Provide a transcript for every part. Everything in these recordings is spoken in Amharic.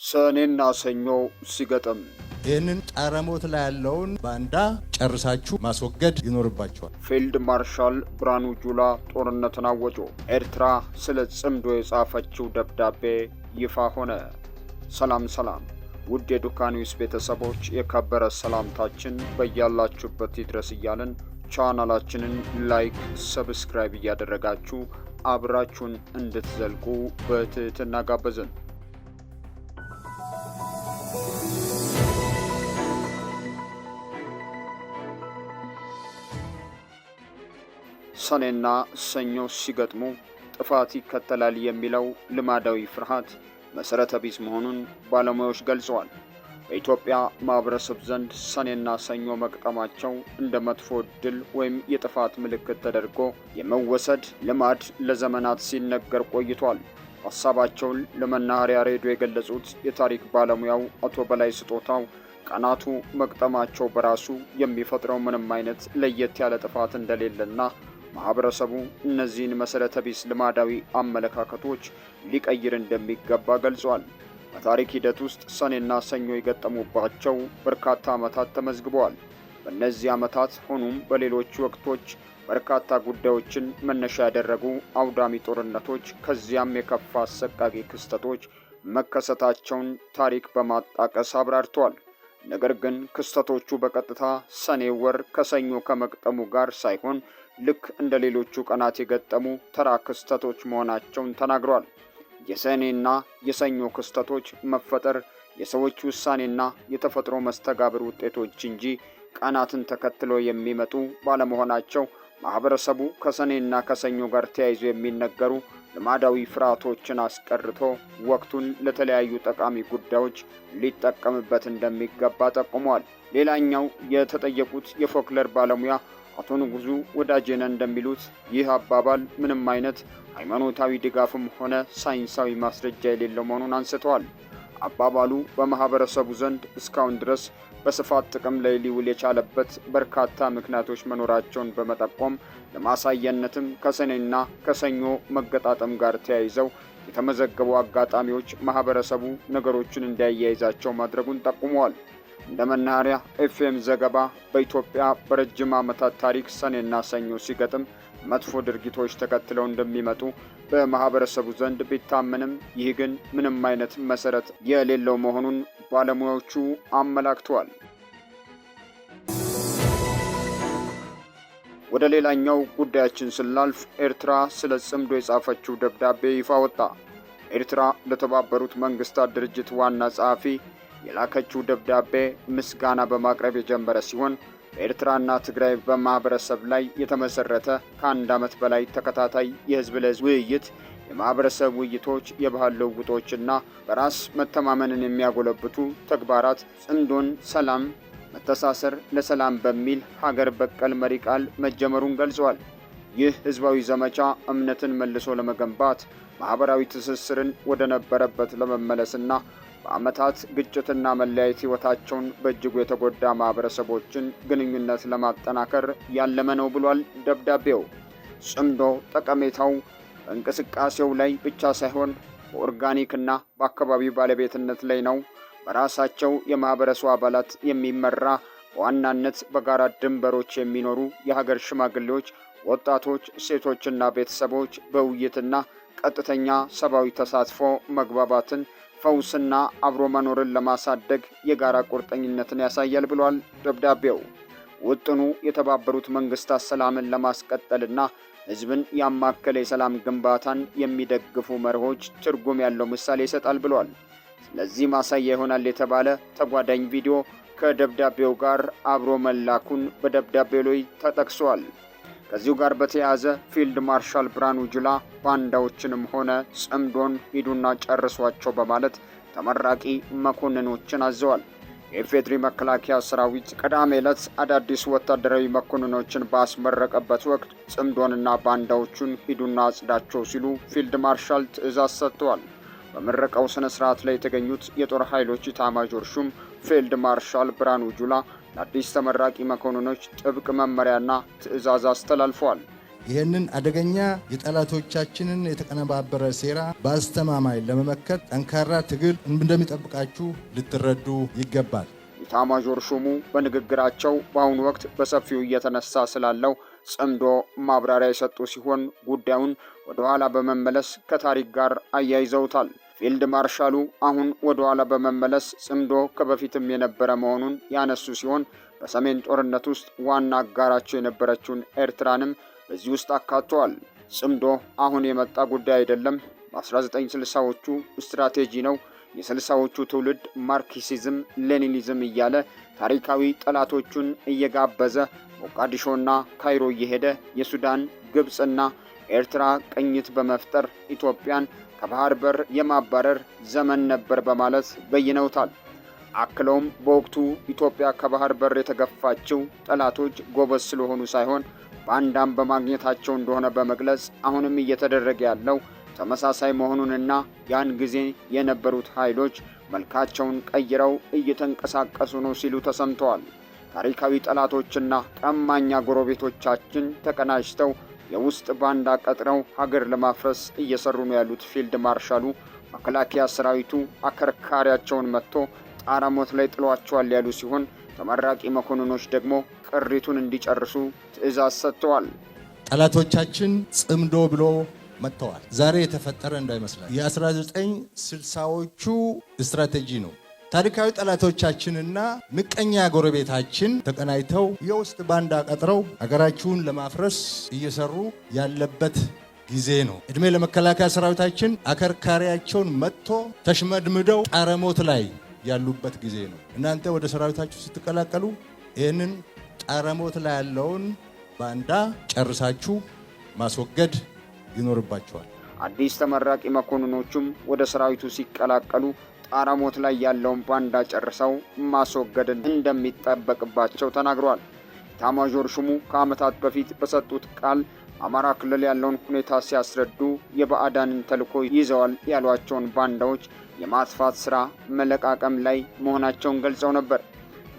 ሰኔና ሰኞ ሲገጥም ይህንን ጣረሞት ላይ ያለውን ባንዳ ጨርሳችሁ ማስወገድ ይኖርባቸዋል። ፊልድ ማርሻል ብርሃኑ ጁላ ጦርነትን አወጁ። ኤርትራ ስለ ጽምዶ የጻፈችው ደብዳቤ ይፋ ሆነ። ሰላም ሰላም፣ ውድ የዱካ ኒውስ ቤተሰቦች፣ የከበረ ሰላምታችን በያላችሁበት ይድረስ እያልን ቻናላችንን like፣ subscribe እያደረጋችሁ አብራችሁን እንድትዘልቁ በትህትና ጋበዝን። ሰኔና ሰኞ ሲገጥሙ ጥፋት ይከተላል የሚለው ልማዳዊ ፍርሃት መሠረተ ቢስ መሆኑን ባለሙያዎች ገልጸዋል። በኢትዮጵያ ማህበረሰብ ዘንድ ሰኔና ሰኞ መቅጠማቸው እንደ መጥፎ ዕድል ወይም የጥፋት ምልክት ተደርጎ የመወሰድ ልማድ ለዘመናት ሲነገር ቆይቷል። ሀሳባቸውን ለመናኸሪያ ሬዲዮ የገለጹት የታሪክ ባለሙያው አቶ በላይ ስጦታው ቀናቱ መቅጠማቸው በራሱ የሚፈጥረው ምንም አይነት ለየት ያለ ጥፋት እንደሌለና ማህበረሰቡ እነዚህን መሰረተ ቢስ ልማዳዊ አመለካከቶች ሊቀይር እንደሚገባ ገልጿል። በታሪክ ሂደት ውስጥ ሰኔና ሰኞ የገጠሙባቸው በርካታ ዓመታት ተመዝግበዋል። በእነዚህ ዓመታት ሆኑም በሌሎች ወቅቶች በርካታ ጉዳዮችን መነሻ ያደረጉ አውዳሚ ጦርነቶች፣ ከዚያም የከፋ አሰቃቂ ክስተቶች መከሰታቸውን ታሪክ በማጣቀስ አብራርተዋል። ነገር ግን ክስተቶቹ በቀጥታ ሰኔ ወር ከሰኞ ከመቅጠሙ ጋር ሳይሆን ልክ እንደ ሌሎቹ ቀናት የገጠሙ ተራ ክስተቶች መሆናቸውን ተናግሯል። የሰኔና የሰኞ ክስተቶች መፈጠር የሰዎች ውሳኔና የተፈጥሮ መስተጋብር ውጤቶች እንጂ ቀናትን ተከትሎ የሚመጡ ባለመሆናቸው ማህበረሰቡ ከሰኔና ከሰኞ ጋር ተያይዞ የሚነገሩ ልማዳዊ ፍርሃቶችን አስቀርቶ ወቅቱን ለተለያዩ ጠቃሚ ጉዳዮች ሊጠቀምበት እንደሚገባ ጠቁመዋል። ሌላኛው የተጠየቁት የፎክለር ባለሙያ አቶ ንጉሱ ወዳጄነ እንደሚሉት ይህ አባባል ምንም አይነት ሃይማኖታዊ ድጋፍም ሆነ ሳይንሳዊ ማስረጃ የሌለው መሆኑን አንስተዋል። አባባሉ በማህበረሰቡ ዘንድ እስካሁን ድረስ በስፋት ጥቅም ላይ ሊውል የቻለበት በርካታ ምክንያቶች መኖራቸውን በመጠቆም ለማሳያነትም ከሰኔና ከሰኞ መገጣጠም ጋር ተያይዘው የተመዘገቡ አጋጣሚዎች ማህበረሰቡ ነገሮችን እንዲያያይዛቸው ማድረጉን ጠቁመዋል። እንደ መናኸሪያ ኤፍኤም ዘገባ በኢትዮጵያ በረጅም ዓመታት ታሪክ ሰኔና ሰኞ ሲገጥም መጥፎ ድርጊቶች ተከትለው እንደሚመጡ በማህበረሰቡ ዘንድ ቢታመንም ይህ ግን ምንም አይነት መሰረት የሌለው መሆኑን ባለሙያዎቹ አመላክተዋል። ወደ ሌላኛው ጉዳያችን ስናልፍ ኤርትራ ስለ ጽምዶ የጻፈችው ደብዳቤ ይፋ ወጣ። ኤርትራ ለተባበሩት መንግስታት ድርጅት ዋና ጸሐፊ የላከችው ደብዳቤ ምስጋና በማቅረብ የጀመረ ሲሆን በኤርትራና ትግራይ በማህበረሰብ ላይ የተመሰረተ ከ1 ዓመት በላይ ተከታታይ የህዝብ ለህዝብ ውይይት፣ የማህበረሰብ ውይይቶች፣ የባህል ልውውጦችና በራስ መተማመንን የሚያጎለብቱ ተግባራት ጽምዶን ሰላም መተሳሰር ለሰላም በሚል ሀገር በቀል መሪ ቃል መጀመሩን ገልጿል። ይህ ህዝባዊ ዘመቻ እምነትን መልሶ ለመገንባት፣ ማህበራዊ ትስስርን ወደ ነበረበት ለመመለስና በዓመታት ግጭትና መለያየት ህይወታቸውን በእጅጉ የተጎዳ ማህበረሰቦችን ግንኙነት ለማጠናከር ያለመ ነው ብሏል ደብዳቤው። ጽምዶ ጠቀሜታው በእንቅስቃሴው ላይ ብቻ ሳይሆን በኦርጋኒክና በአካባቢው ባለቤትነት ላይ ነው። በራሳቸው የማህበረሰቡ አባላት የሚመራ፣ በዋናነት በጋራ ድንበሮች የሚኖሩ የሀገር ሽማግሌዎች፣ ወጣቶች፣ ሴቶችና ቤተሰቦች በውይይትና ቀጥተኛ ሰብአዊ ተሳትፎ መግባባትን፣ ፈውስና አብሮ መኖርን ለማሳደግ የጋራ ቁርጠኝነትን ያሳያል ብሏል ደብዳቤው። ውጥኑ የተባበሩት መንግስታት ሰላምን ለማስቀጠልና ህዝብን ያማከለ የሰላም ግንባታን የሚደግፉ መርሆች ትርጉም ያለው ምሳሌ ይሰጣል ብሏል። ለዚህ ማሳያ ይሆናል የተባለ ተጓዳኝ ቪዲዮ ከደብዳቤው ጋር አብሮ መላኩን በደብዳቤው ላይ ተጠቅሷል። ከዚሁ ጋር በተያያዘ ፊልድ ማርሻል ብርሃኑ ጁላ ባንዳዎችንም ሆነ ጽምዶን ሂዱና ጨርሷቸው በማለት ተመራቂ መኮንኖችን አዘዋል። የኢፌድሪ መከላከያ ሰራዊት ቅዳሜ ዕለት አዳዲስ ወታደራዊ መኮንኖችን ባስመረቀበት ወቅት ጽምዶንና ባንዳዎቹን ሂዱና አጽዳቸው ሲሉ ፊልድ ማርሻል ትዕዛዝ ሰጥተዋል። በምረቃው ስነ ስርዓት ላይ የተገኙት የጦር ኃይሎች ኢታማዦር ሹም ፊልድ ማርሻል ብርሃኑ ጁላ ለአዲስ ተመራቂ መኮንኖች ጥብቅ መመሪያና ትዕዛዝ አስተላልፈዋል። ይህንን አደገኛ የጠላቶቻችንን የተቀነባበረ ሴራ በአስተማማኝ ለመመከት ጠንካራ ትግል እንደሚጠብቃችሁ ልትረዱ ይገባል። ኢታማዦር ሹሙ በንግግራቸው በአሁኑ ወቅት በሰፊው እየተነሳ ስላለው ጽምዶ ማብራሪያ የሰጡ ሲሆን ጉዳዩን ወደኋላ በመመለስ ከታሪክ ጋር አያይዘውታል። ፊልድ ማርሻሉ አሁን ወደኋላ በመመለስ ጽምዶ ከበፊትም የነበረ መሆኑን ያነሱ ሲሆን በሰሜን ጦርነት ውስጥ ዋና አጋራቸው የነበረችውን ኤርትራንም በዚህ ውስጥ አካተዋል። ጽምዶ አሁን የመጣ ጉዳይ አይደለም፣ በ1960ዎቹ ስትራቴጂ ነው። የ60ዎቹ ትውልድ ማርክሲዝም ሌኒኒዝም እያለ ታሪካዊ ጠላቶቹን እየጋበዘ ሞቃዲሾና ካይሮ እየሄደ የሱዳን፣ ግብፅና ኤርትራ ቅኝት በመፍጠር ኢትዮጵያን ከባህር በር የማባረር ዘመን ነበር በማለት በይነውታል። አክለውም በወቅቱ ኢትዮጵያ ከባህር በር የተገፋችው ጠላቶች ጎበዝ ስለሆኑ ሳይሆን ባንዳም በማግኘታቸው እንደሆነ በመግለጽ አሁንም እየተደረገ ያለው ተመሳሳይ መሆኑንና ያን ጊዜ የነበሩት ኃይሎች መልካቸውን ቀይረው እየተንቀሳቀሱ ነው ሲሉ ተሰምተዋል። ታሪካዊ ጠላቶችና ቀማኛ ጎረቤቶቻችን ተቀናጅተው የውስጥ ባንዳ ቀጥረው ሀገር ለማፍረስ እየሰሩ ነው ያሉት ፊልድ ማርሻሉ መከላከያ ሰራዊቱ አከርካሪያቸውን መጥቶ ጣረ ሞት ላይ ጥሏቸዋል ያሉ ሲሆን ተመራቂ መኮንኖች ደግሞ ቅሪቱን እንዲጨርሱ ትዕዛዝ ሰጥተዋል። ጠላቶቻችን ጽምዶ ብሎ መጥተዋል። ዛሬ የተፈጠረ እንዳይመስላል። የ1960ዎቹ ስትራቴጂ ነው። ታሪካዊ ጠላቶቻችንና ምቀኛ ጎረቤታችን ተቀናጅተው የውስጥ ባንዳ ቀጥረው ሀገራችሁን ለማፍረስ እየሰሩ ያለበት ጊዜ ነው። እድሜ ለመከላከያ ሰራዊታችን አከርካሪያቸውን መጥቶ ተሽመድምደው ጣረሞት ላይ ያሉበት ጊዜ ነው። እናንተ ወደ ሰራዊታችሁ ስትቀላቀሉ ይህንን ጣረሞት ላይ ያለውን ባንዳ ጨርሳችሁ ማስወገድ ይኖርባቸዋል። አዲስ ተመራቂ መኮንኖቹም ወደ ሰራዊቱ ሲቀላቀሉ ጣረሞት ላይ ያለውን ባንዳ ጨርሰው ማስወገድ እንደሚጠበቅባቸው ተናግረዋል። ኢታማዦር ሹሙ ከዓመታት በፊት በሰጡት ቃል አማራ ክልል ያለውን ሁኔታ ሲያስረዱ የባዕዳንን ተልዕኮ ይዘዋል ያሏቸውን ባንዳዎች የማጥፋት ስራ መለቃቀም ላይ መሆናቸውን ገልጸው ነበር።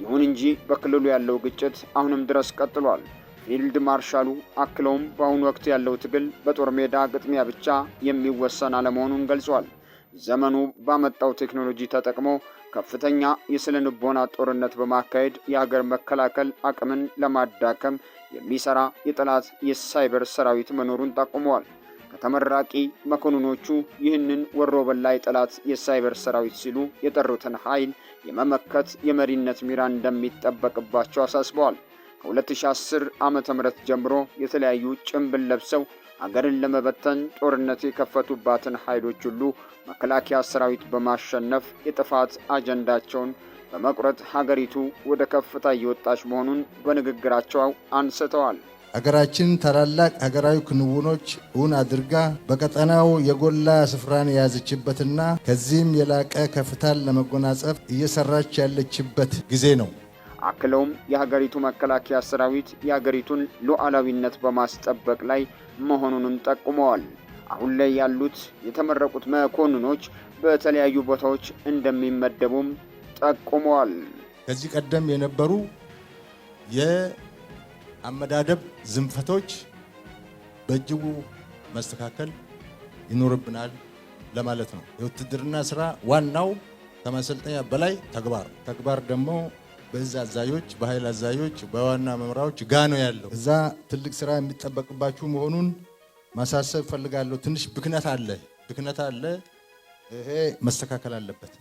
ይሁን እንጂ በክልሉ ያለው ግጭት አሁንም ድረስ ቀጥሏል። ፊልድ ማርሻሉ አክለውም በአሁኑ ወቅት ያለው ትግል በጦር ሜዳ ግጥሚያ ብቻ የሚወሰን አለመሆኑን ገልጿል። ዘመኑ ባመጣው ቴክኖሎጂ ተጠቅሞ ከፍተኛ የስነ ልቦና ጦርነት በማካሄድ የሀገር መከላከል አቅምን ለማዳከም የሚሰራ የጠላት የሳይበር ሰራዊት መኖሩን ጠቁመዋል። ከተመራቂ መኮንኖቹ ይህንን ወሮ በላ የጠላት የሳይበር ሰራዊት ሲሉ የጠሩትን ኃይል የመመከት የመሪነት ሚና እንደሚጠበቅባቸው አሳስበዋል። ከ2010 ዓ.ም ጀምሮ የተለያዩ ጭንብል ለብሰው አገርን ለመበተን ጦርነት የከፈቱባትን ኃይሎች ሁሉ መከላከያ ሰራዊት በማሸነፍ የጥፋት አጀንዳቸውን በመቁረጥ ሀገሪቱ ወደ ከፍታ እየወጣች መሆኑን በንግግራቸው አንስተዋል። ሀገራችን ታላላቅ ሀገራዊ ክንውኖች እውን አድርጋ በቀጠናው የጎላ ስፍራን የያዘችበትና ከዚህም የላቀ ከፍታን ለመጎናጸፍ እየሰራች ያለችበት ጊዜ ነው። አክለውም የሀገሪቱ መከላከያ ሰራዊት የሀገሪቱን ሉዓላዊነት በማስጠበቅ ላይ መሆኑንም ጠቁመዋል። አሁን ላይ ያሉት የተመረቁት መኮንኖች በተለያዩ ቦታዎች እንደሚመደቡም ጠቁመዋል። ከዚህ ቀደም የነበሩ የአመዳደብ ዝንፈቶች በእጅጉ መስተካከል ይኖርብናል ለማለት ነው። የውትድርና ስራ ዋናው ከማሰልጠኛ በላይ ተግባር ተግባር ደግሞ በእዝ አዛዦች፣ በኃይል አዛዦች፣ በዋና መምሪያዎች ጋ ነው ያለው። እዛ ትልቅ ስራ የሚጠበቅባችሁ መሆኑን ማሳሰብ እፈልጋለሁ። ትንሽ ብክነት አለ፣ ብክነት አለ። ይሄ መስተካከል አለበት።